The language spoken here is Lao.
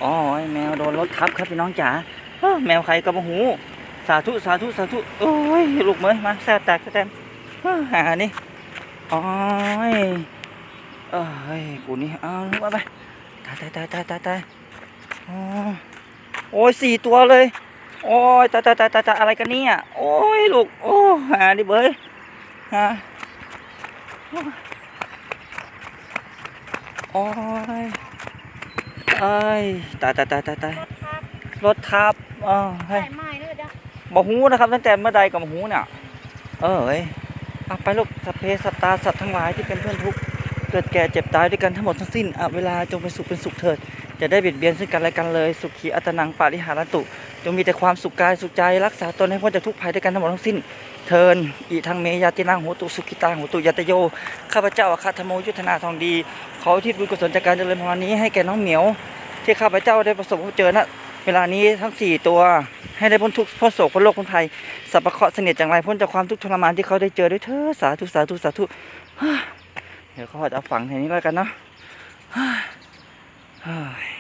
ໂອ້ຍ ແມວໂດນລົດທັບຄັບພີ່ນ້ອງຈ໋າ. ເອີ ແມວໃຜກໍບໍ່ຮູ້. ສາທຸ ສາທຸ ສາທຸ. ໂອ້ຍ ລູກເອີຍ ມາແຊບແຕກແຕນ. ເອີ ຫານີ້. ໂອ້ຍ ເອີຍ ກູນີ້. ເອົາ ໄປ ໄປ. ຕາຍ ຕາຍ ຕາຍ ຕາຍ ຕາຍ. ອໍ ໂອ້ຍ ສີ່ຕົວເລີຍ. ໂອ້ຍ ຕາຍ ຕາຍ ຕາຍ ຕາຍ ຕາຍ ອະໄລກັນເນຍ. ໂອ້ຍ ລູກ ໂອ້ຍ ຫາດິເບີຍ ຫາ. ໂອ້ຍ ໂອ້ຍ ຕາຍ ຕາຍ ຕາຍ ຕາຍ ຕາຍ. ລົດທັບ. ເອີ ເຮີ້ຍ ບໍ່ຮູ້ນະຄັບ ຕັ້ງແຕ່ເມື່ອໃດກໍບໍ່ຮູ້ນະ. ເອີຍ ເອົາໄປລູກ. ສັບເພສັດຕາ ສັດທັງຫຼາຍທີ່ເປັນເພື່ອນທຸກ ເກີດແກ່ເຈັບຕາຍດ້ວຍກັນທັງໝົດທັງສິ້ນ. ອະເວລາຈົ່ງເປັນສຸກເປັນສຸກເຖີດ ຢ່າໄດ້ບຽດບຽນເຊິ່ງກັນແລະກັນເລີຍ. ສຸຂີອັດຕະນັງປະລິຫາຣັນຕຸ. ຈົ່ງມີແຕ່ຄວາມສຸກກາຍສຸກໃຈ ຮັກສາຕົນໃຫ້ພົ້ນຈາກທຸກໄພດ້ວຍກັນທັງໝົດທັງສິ້ນເທີ້ນ. ອິທັງເມ ຍາຕິນັງ ໂຫຕຸ ສຸຂິຕາ ໂຫຕຸ ຍາດຕະໂຍ. ຂ້າພະເຈົ້າ ອາຄະທຳໂມ ຍຸດທະນາ ທອງດີ ຂໍອຸທິດບຸນກຸສົນຈາກການຈະເລີນພາວະນີ້ໃຫ້ແກ່ນ້ອງໝຽວ ທີ່ຂ້າພະເຈົ້າໄດ້ປະສົບພົບເຈີ ນະເວລານີ້ທັງສີ່ຕົວ ໃຫ້ໄດ້ພົ້ນທຸກ ພົ້ນໂສກ ພົ້ນໂລກ ພົ້ນໄພ ສັບພະເຄາະສະເໜັດຈັ່ງໃດ ພົ້ນຈາກຄວາມທຸກທໍລະມານທີ່ເຂົາໄດ້ເຈີດ້ວຍເທີ້ນ. ສາທຸ ສາທຸ ສາທຸ. ດຽວຂ້າພະເຈົ້າຝັງແຖວນີ້ແລ້ວກັນເນາະ.